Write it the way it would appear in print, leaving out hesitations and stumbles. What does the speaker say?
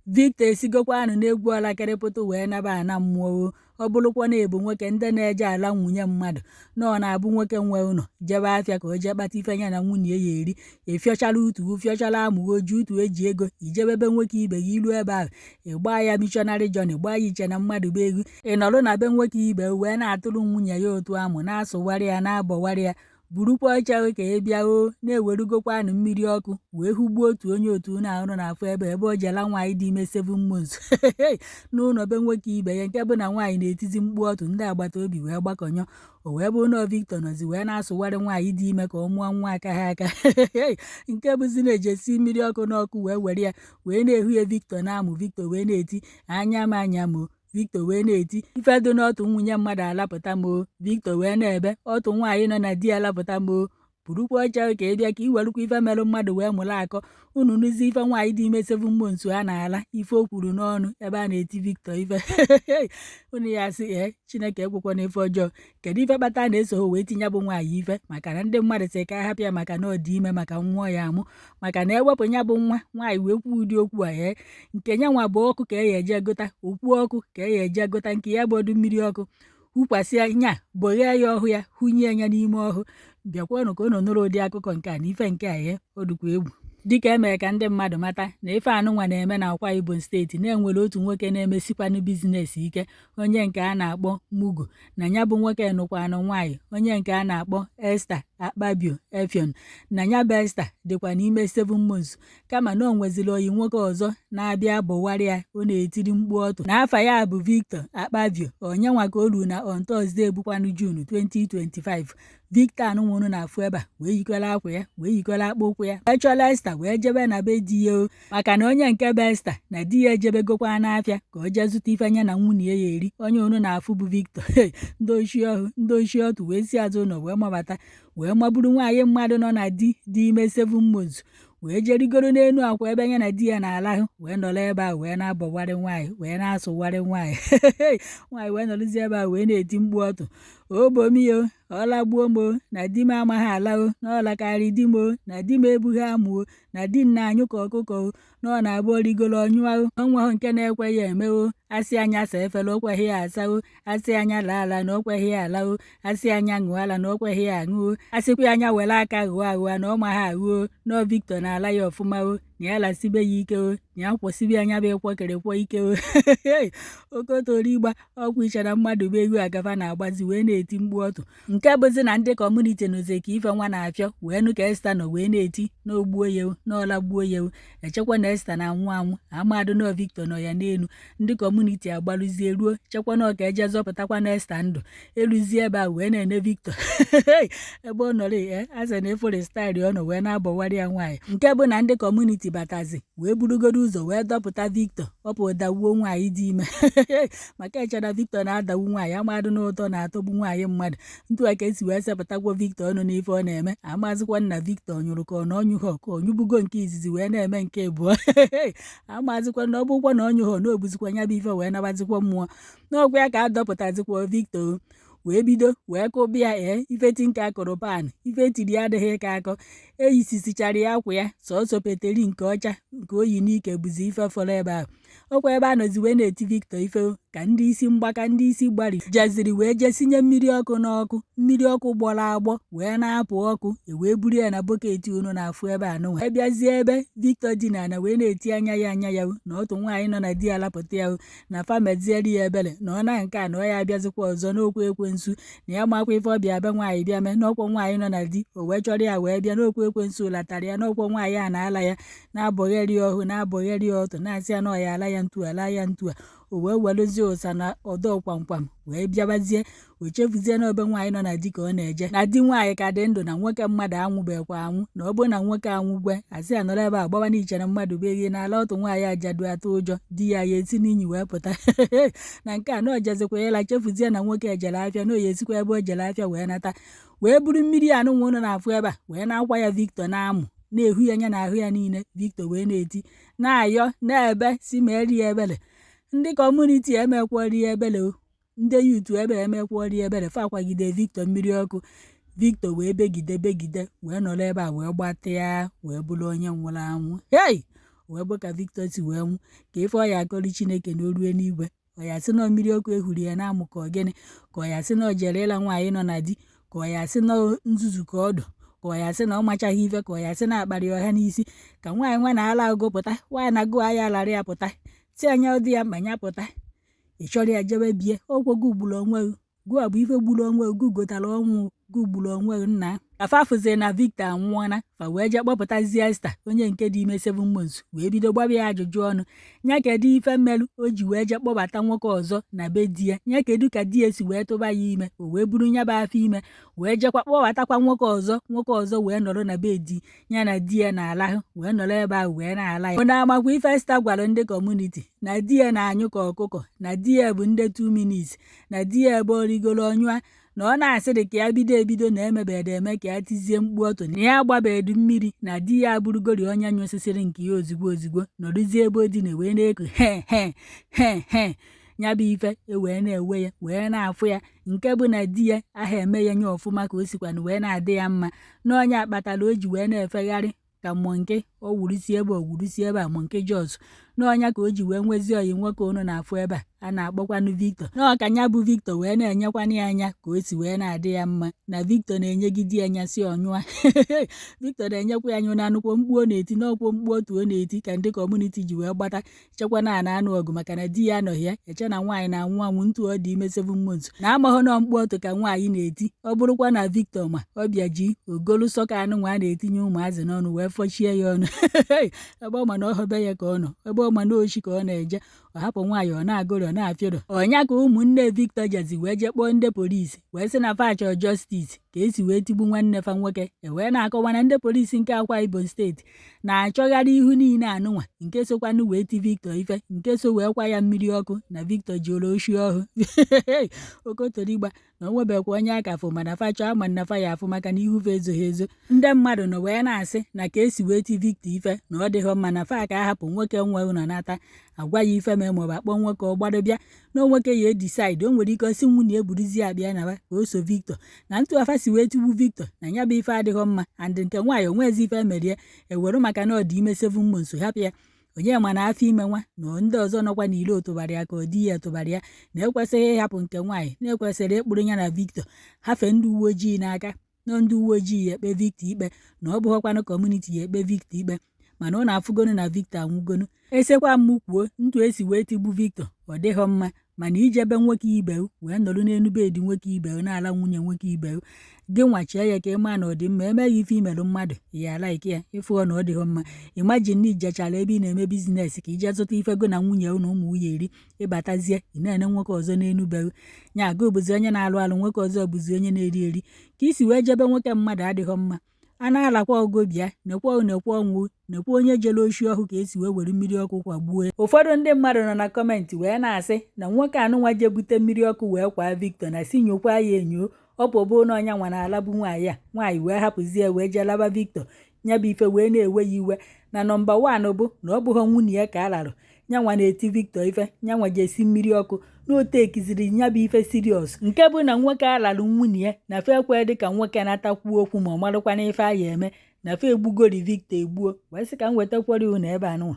Victor esigokwanụ n'egwu ọlakịrịpụtụ wee naba ana mmụọ o. Ọ bụrụkwa na ịbụ nwoke ndị na-eje ala nwunye mmadụ na ọ na-abụ nwoke nwe ụlọ jebe afịa ka o jee kpata ife ya na nwunye ya eri, ịfịọchara utu, fịọchara amụghị oji utu eji ego ijebebe nwoke ibe gị. Ilu ebe ahụ, ịgbaa ya missionary journey, gbaa ya iche na mmadụ bụ ego. Ị nọrọ na be nwoke ibe wee na-atụrụ nwunye ya ụtụ amụ, na-asụwarị ya, na-abọwarị ya. Burukwa oche ka ị bịa o na-ewerugokwanụ mmiri ọkụ wee hụgbuo otu onye otu na-arụ n'afọ ebe ebe o jela nwaanyị dị ime 7 months n'ụlọ be nwoke ibe ya, nke bụ na nwaanyị na-etizi mkpu ọtụ, ndị agbata obi wee gbakọnyọ. O wee bụrụ na Victor nọzi wee na-asụwarị nwaanyị dị ime ka ọ mụọ nwa aka ha aka, nke bụzi na-ejesi mmiri ọkụ n'ọkụ wee were ya wee na-ehu ya Victor na-amụ. Victor wee na-eti anya m, anya m. Victor wee na-eti ife dị n'ọtụ nwunye mmadụ alapụta m o. Victor wee na-ebe ọtụ nwaanyị nọ na di ya alapụta m o. Burukwa oche ka ị bịa ka ị werukwa ife merụ mmadụ wee mụrụ akọ. Unu nụzi ife nwaanyị dị ime 7 months a na-ala, ife o kwuru n'ọnụ ebe a na-eti Victor ife, unu ya sị ee, Chineke ekwekwana ife ọjọọ. Kedu ife kpata na-eso ha wee tinye bụ nwaanyị ife? Maka na ndị mmadụ sị ka a hapụ ya maka na ọ dị ime, maka nwa ya amụ, maka na ewepụ ya bụ nwa nwaanyị wee kwuo ụdị okwu a, ee, nke ya nwa bụ ọkụ ka e ya eje gota okwu ọkụ ka e ya eje gota nke ya bụ ọdụ mmiri ọkụ hukwasị nya bọghee ya ọhụ ya hunye ya n'ime ọhụ. Bịakwanụ ka unu nụrụ ụdị akụkọ nke a na ife nke a ya ọ dịkwa egwu. Dịka emere ka ndị mmadụ mata na ife anụnwa na-eme na Akwa Ibom Steeti, na-enwere otu nwoke na-emesikwanụ business ike, onye nke a na-akpọ Mugo, na ya bụ nwoke nụkwanụ nwaanyị, onye nke a na-akpọ Esther Akpabio Effiong, na ya bụ Esther dịkwa n'ime 7 months, kama na o nweziri oyi nwoke ọzọ na-abịa bụwarị ya, ọ na-etiri mkpu ọtụ na afa ya bụ Victor Akpabio. Onyenwa ka o ruru na on Thursday bụkwanụ June 2025, Victor anụnwụrụ na-afụ ebe a wee yikọrọ akwa ya, wee yikọrọ akpụ ụkwụ ya, wee chọrọ Esther wee jebe na be di ya o, maka na onye nke bụ Esther na di ya ejebegokwa n'afịa ka o jee zụta ife nye na nwunye ya eri. Onye unu na-afụ bụ Victor, ndị oshi ọhụ, ndị oshi ọtụ, wee si azụ ụlọ wee mabata, wee maburu nwaanyị mmadụ nọ na di dị ime 7 months, wee jerigoro n'elu akwa ebe ya na di ya na-alahụ, wee nọrọ ebe a wee na-abọwarị nwaanyị, wee na-asụwarị nwaanyị. Nwaanyị wee nọrọzi ebe a wee na-eti mkpu ọtụ obomio, ọlagbuo m o, na di m amaghị ala o, na ọlakarị di m o, na di m ebughị amụ o, na di m na-anyụ ka ọkụkọ o, na ọ na-abụ origoro ọnyụa o, onweghị nke na-ekweghị eme o, asị anya sa efere o kweghị ya asa o, asị anya laa ala na o kweghị ya ala o, asị anya ṅụọ ala na o kweghị ya aṅụ o, asịkwa anya were aka ghụọ aghụọ na ọ maghị aghụ o, na Victor na-ala ya ọfụma o, na ya lasibe ya ike o, na ya kwụsịbe anya bụ ịkwọkịrịkwọ ike o. Okotori ịgba ọkwa iche na mmadụ bụ egwu agafa na-agbazi wee na-eti mkpu ọtụ, nke bụzi na ndị community nụzi ka ife nwa na-afịọ wee nụ ka Esther nọ wee na-eti na ogbuo ya, na ọlagbuo ya. Echekwa na Esther na-anwụ anwụ, amadụ na Victor nọ ya n'elu. Ndị community agbalụzie ruo chekwa na ọka eje zọpụtakwa na Esther ndụ. Eluzie ebe a wee na-ene Victor ebe ọ nọrọ e asị na ịfụrụ style ọ nọ wee na-abọwarị ya nwaanyị, nke bụ na ndị community batazi wee burugodo ụzọ wee dọpụta Victor ọpụ dawuo nwaanyị dị ime, maka echena Victor na-adawu nwaanyị, amadụ na ụtọ na-atọgbu nwaanyị mmadụ. Ntu a ka esi wee sepụtakwa Victor ọnụ n'ife ọ na-eme. Amazịkwa nna Victor nyụrụ ka ọ na ọnyụghọ, ka ọ nyụbugo nke izizi wee na-eme nke abụọ. Amazịkwa na ọ bụkwa na ọnyụghọ na obuzikwa ya bụ ife wee nabazikwa mmụọ n'ọkwa ya ka a dọpụtazikwa Victor wee bido wee kụbịa. Ee, ife tinka akụrụ pan, ife tiri ya adịghị ka akọ. Eyisisichara ya akwa ya, sọsọ peteri nke ọcha nke oyi n'ike bụzi ife fọrọ ebe ahụ. Ọkwa ebe a nọzi wee na-eti Victor ife ka ndị isi mgbaka, ndị isi gbari jeziri wee jesinye mmiri ọkụ n'ọkụ, mmiri ọkụ gbọrọ agbọ wee na-apụ ọkụ, wee buru ya na bucket unu na-afụ ebe a nụnwa. Bịazie ebe Victor dina na wee na-eti anya ya anya ya na otu nwaanyị nọ na di ya lapụta ya, na fa meziere ya ebere, na ọ na nke a na ọ ya abịazikwa ọzọ n'okwu ekwensu, na ya makwa ife ọbịa be nwaanyị bịa mee n'ọkwọ nwaanyị nọ na di, o wee chọrọ ya wee bịa n'okwu ekwensu latara ya n'ọkwọ nwaanyị a na-ala ya, na-abọgheri ọhụ, na-abọgheri ọtụ, na-asị ya na ọ ya ala ya ntu, ala ya ntu a. O wee weluzie ụsa na ọdọ kwamkwam wee bịabazie. O chefuzie na obe nwaanyị nọ na di ka ọ na-eje, na di nwaanyị ka dị ndụ, na nwoke mmadụ anwụbekwa anwụ, na ọ bụrụ na nwoke anwụgwe asị ya nọrọ ebe a gbawa n'iche na mmadụ bụ ehi n'ala otu nwaanyị ajadu atụ ụjọ di ya ya esi n'inyi wee pụta na nke a na o jezikwa ịla. Chefuzie na nwoke ejere afịa, na oyi esikwa ebe o jere afịa wee nata, wee buru mmiri anụnwa ụnụ na-afụ ebe a wee na-akwa ya Victor na-amụ, na-ehu ya anya n'ahụ ya niile. Victor wee na-eti, na-ayọ, na-ebe si meeri ya ebere. Ndị community emekwọri ya ebere o, ndị youth ebe emekwọri ya ebere. Fa kwagide Victor mmiri ọkụ, Victor wee begide begide wee nọrọ ebe a wee gbatịa wee bụrụ onye nwụrụ anwụ. Hei, Wee bụ ka Victor si wee nwụ, ka ife ọ ya akọrọ Chineke na o rue n'igwe. Ọ ya sị na mmiri ọkụ ehuru ya na-amụ ka ọ gịnị? Ka ọ ya sị na ọ jere ịla nwaanyị nọ na di? Ka ọ ya sị na nzuzu ka ọ dụ? Ka ọ ya sị na ọ machaghị ife? Ka ọ ya sị na akparị ọha n'isi? Ka nwaanyị nwa na-ala agụ pụta, nwaanyị na agụ aya alara ya pụta, si anya dị ya mkpa ya pụta. Ị chọrọ ya jebe bie okwogo ugburu onwe gụa bụ ife gburu onwe gụ, gotara ọnwụ gụ, gburu onwe nna. Ka fa fụzie na Victor anwụọna, fa wee jee kpọpụtazie Esther, onye nke dị ime 7 months, wee bido gbaba ya ajụjụ ọnụ. Nya kedu ife mmerụ o ji wee jee kpọbata nwoke ọzọ na be di ya? Nya kedu ka di ya si wee tụba ya ime, o wee buru nya bụ afọ ime wee jekwa kpọbatakwa nwoke ọzọ? Nwoke ọzọ wee nọrọ na be di ya na di ya na-alahụ, wee nọrọ ebe ahụ wee na-ala ya. Ụna amakwa ife Esther gwara ndị community? Na di ya na-anyụ ka ọkụkọ, na di ya bụ ndị 2 minutes, na di ya ebe ọ rigoro ọnyụa, na ọ na-asị dị ka ya bido ebido na emebede eme ka ya tizie mkpu ọtụ, na ya agbabedu mmiri, na di ya abụrụgori onye nyụsịsịrị nke ya ozugbo ozugbo, nọrụzie ebe o dina wee na-eku he he he he. Ya bụ ife e wee na-ewe ya, wee na-afụ ya, nke bụ na di ya aha eme ya nye ọfụma ka o sikwanụ wee na-adị ya mma, na onye akpatara o ji wee na-efegharị ka monkey, ọ wurusi ebe ọ wurusi ebe a, monkey jos n'ọnya ka o ji wee nwezi oyi nwoke unu na-afụ ebe a a na-akpọkwanụ Victor. Na ọka ya bụ Victor wee na-enyekwanụ ya anya ka o si wee na-adị ya mma, na Victor na-enyegide ya anya si ọnyụa. Victor na-enyekwa ya anya na anụkwo mkpu ọ na-eti n'ọkwọ mkpu otu ọ na-eti, ka ndị community ji wee gbata chekwa na ana anụ ọgụ, maka na di ya anọghị ya, eche na nwaanyị na-anwụ anwụ ntu ọ dị ime 7 months, na amaghị na mkpu otu ka nwaanyị na-eti. Ọ bụrụkwa na Victor ma ọbịa ji ogolu sọka anụ nwa a na-etinye ụmụazị n'ọnụ wee fọchie ya ọnụ, ebe ọ ma na ọhọbe ya ka ọ nọ, ebe ọ ma na ochi ka ọ na-eje, ọ hapụ nwaanyị ọ na-agụrị, ọ na-afịọrọ ọnya. Ka ụmụnne Victor jezi wee jee kpọọ ndị polisi, wee sị na fa chọọ justice ka esi wee tigbu nwanne fa nwoke. E wee na-akọwa na ndị polisi nke Akwa Ibom Steeti na-achọgharị ihu niile anụnwa nke sokwanụ wee ti Victor ife, nke so wee kwa ya mmiri ọkụ na Victor jụrụ oshi ọhụ okotorigba, na o nwebekwa onye aka fụ, mana fa chọọ ama na fa ya afụ, maka na ihu fa ezoghị ezo. Ndị mmadụ nọ wee na-asị na ka esi wee ti Victor ife na ọ dịghọ mma, na fa ka ahapụ nwoke nwe ụlọ nata agwa ya ife mee, maọbụ akpọ nwoke ọ gbado bịa na nwoke ya edecide. O nwere ike ọsị nwunye eburuzie akpịa naba ka o so Victor na ntụ afa si wee tigbu Victor, na ya bụ ife adịghọ mma. And nke nwaanyị onwezi ife emerie eweru, maka na ọ dị ime 7 months, hapụ ya. Onye ma na afọ ime nwa na ndị ọzọ nọkwa n'ilo tụbara ya ka ọ di ya tụbara ya, na ekwesịghị ịhapụ nke nwaanyị, na-ekwesịrị ịkpụrụ ya na Victor hafe ndị uwe ojii n'aka, na ndị uwe ojii ya ekpe Victor ikpe, na ọ bụghọkwanụ community ya ekpe Victor ikpe. Mana ọ na-afụgonu na Victor anwụgonu. Esekwa m kwuo, ntụ esi wee tigbu Victor ọ dịghọ mma, mana ijebe nwoke ibe wee nọrọ n'elu bed nwoke ibe na-ala nwunye nwoke ibe gị, nwachie ya ka ị maa na ọ dị mma. Emeghị ife imerụ mmadụ ya like ya, ịfụọ na ọ dịghọ mma. Imagine na ijechara ebe ị na-eme business ka ije zụta ife go na nwunye na ụmụ nwunye eri, ịbatazie ị na-ene nwoke ọzọ n'elu be nya. Agụ bụzi onye na-alụ alụ, nwoke ọzọ bụzi onye na-eri eri. Ka isi wee jebe nwoke mmadụ adịghọ mma. A na-alakwa ọgụ bịa nekwa nekwa ọnwụ, nekwa onye jere oshi ọhụ ka esi wee were mmiri ọkụ kwagbuo. Ụfọdụ ndị mmadụ nọ na comment wee na-asị na nwoke anụnwa je bute mmiri ọkụ wee kwaa Victor, na si nyokwa ya enyo, ọ bụ bụ na ọnya nwa na-alabụ nwaanyị a, nwaanyị wee hapụzie wee jee laba Victor. Ya bụ ife wee na-ewe ya iwe na number 1 bụ na ọ bụghị nwunye ya ka a larụ, nyanwa na-eti Victor ife, nyanwa ji esi mmiri ọkụ, na o tekiziri ya bụ ife serious, nke bụ na nwoke alalụ nwunye ya na fe ekwe dị ka nwoke natakwuo okwu, ma ọ marụkwa n'ife a ya eme na fe egbugori Victor egbuo. Wee sị ka m wetakwara unu ebe anụnwa.